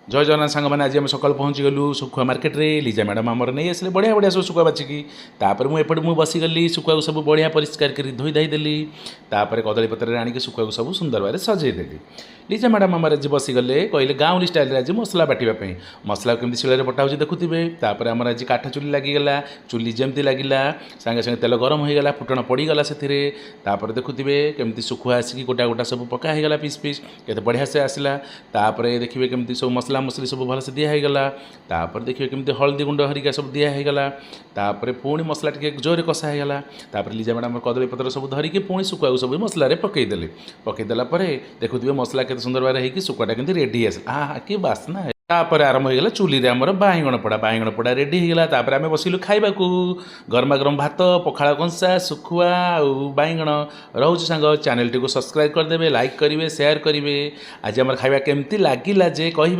ଜୟ ଜଗନ୍ନାଥ ସାଙ୍ଗମାନେ। ଆଜି ଆମେ ସକାଳୁ ପହଞ୍ଚିଗଲୁ ଶୁଖୁଆ ମାର୍କେଟରେ। ଲିଜା ମ୍ୟାଡ଼ାମ୍ ଆମର ନେଇ ଆସିଲେ ବଢ଼ିଆ ବଢ଼ିଆ ସବୁ ଶୁଖୁଆ ବାଛିକି। ତାପରେ ମୁଁ ଏପଟେ ମୁଁ ବସିଗଲି, ଶୁଖୁଆକୁ ସବୁ ବଢ଼ିଆ ପରିଷ୍କାର କରି ଧୋଇ ଧାଇ ଦେଲି। ତାପରେ କଦଳୀ ପତ୍ରରେ ଆଣିକି ଶୁଖୁଆକୁ ସବୁ ସୁନ୍ଦର ଭାବରେ ସଜେଇ ଦେଲି। ଲିଜା ମ୍ୟାଡ଼ାମ୍ ଆମର ଆଜି ବସିଗଲେ, କହିଲେ ଗାଉଁଲି ଷ୍ଟାଇଲରେ ଆଜି ମସଲା ବାଟିବା ପାଇଁ। ମସଲା କେମିତି ଶିଳରେ ବଟା ହେଉଛି ଦେଖୁଥିବେ। ତାପରେ ଆମର ଆଜି କାଠ ଚୁଲି ଲାଗିଗଲା। ଚୁଲି ଯେମିତି ଲାଗିଲା, ସାଙ୍ଗେ ସାଙ୍ଗେ ତେଲ ଗରମ ହୋଇଗଲା, ଫୁଟଣ ପଡ଼ିଗଲା ସେଥିରେ। ତାପରେ ଦେଖୁଥିବେ କେମିତି ଶୁଖୁଆ ଆସିକି ଗୋଟା ଗୋଟା ସବୁ ପକା ହେଇଗଲା, ପିସ୍ ପିସ୍, କେତେ ବଢ଼ିଆ ସେ ଆସିଲା। ତାପରେ ଦେଖିବେ କେମିତି ସବୁ ମସଲା ମସଲି ସବୁ ଭଲସେ ଦିଆ ହେଇଗଲା। ତାପରେ ଦେଖିବେ କେମିତି ହଳଦୀ ଗୁଣ୍ଡ ହରିକା ସବୁ ଦିଆ ହେଇଗଲା। ତାପରେ ପୁଣି ମସଲା ଟିକେ ଜୋରରେ କଷା ହେଇଗଲା। ତାପରେ ଲିଜା ମ୍ୟାଡ଼ାମ୍ କଦଳୀ ପତ୍ର ସବୁ ଧରିକି ପୁଣି ଶୁଖୁଆକୁ ସବୁ ମସଲାରେ ପକାଇଦେଲେ। ପକାଇଦେଲା ପରେ ଦେଖୁଥିବେ ମସଲା କେତେ ସୁନ୍ଦର ଭାବରେ ହେଇକି ଶୁଖୁଆଟା କେମିତି ରେଡ଼ି ଆସିଲା। ଆ କି ବାସ୍ନା! ତାପରେ ଆରମ୍ଭ ହେଇଗଲା ଚୁଲିରେ ଆମର ବାଇଗଣ ପୋଡ଼ା। ବାଇଗଣ ପୋଡ଼ା ରେଡ଼ି ହେଇଗଲା। ତାପରେ ଆମେ ବସିଲୁ ଖାଇବାକୁ। ଗରମା ଗରମ ଭାତ, ପଖାଳ କଂସା, ଶୁଖୁଆ ଆଉ ବାଇଗଣ। ରହୁଛି ସାଙ୍ଗ, ଚ୍ୟାନେଲଟିକୁ ସବସ୍କ୍ରାଇବ୍ କରିଦେବେ, ଲାଇକ୍ କରିବେ, ସେୟାର କରିବେ। ଆଜି ଆମର ଖାଇବା କେମିତି ଲାଗିଲା ଯେ କହିବେ।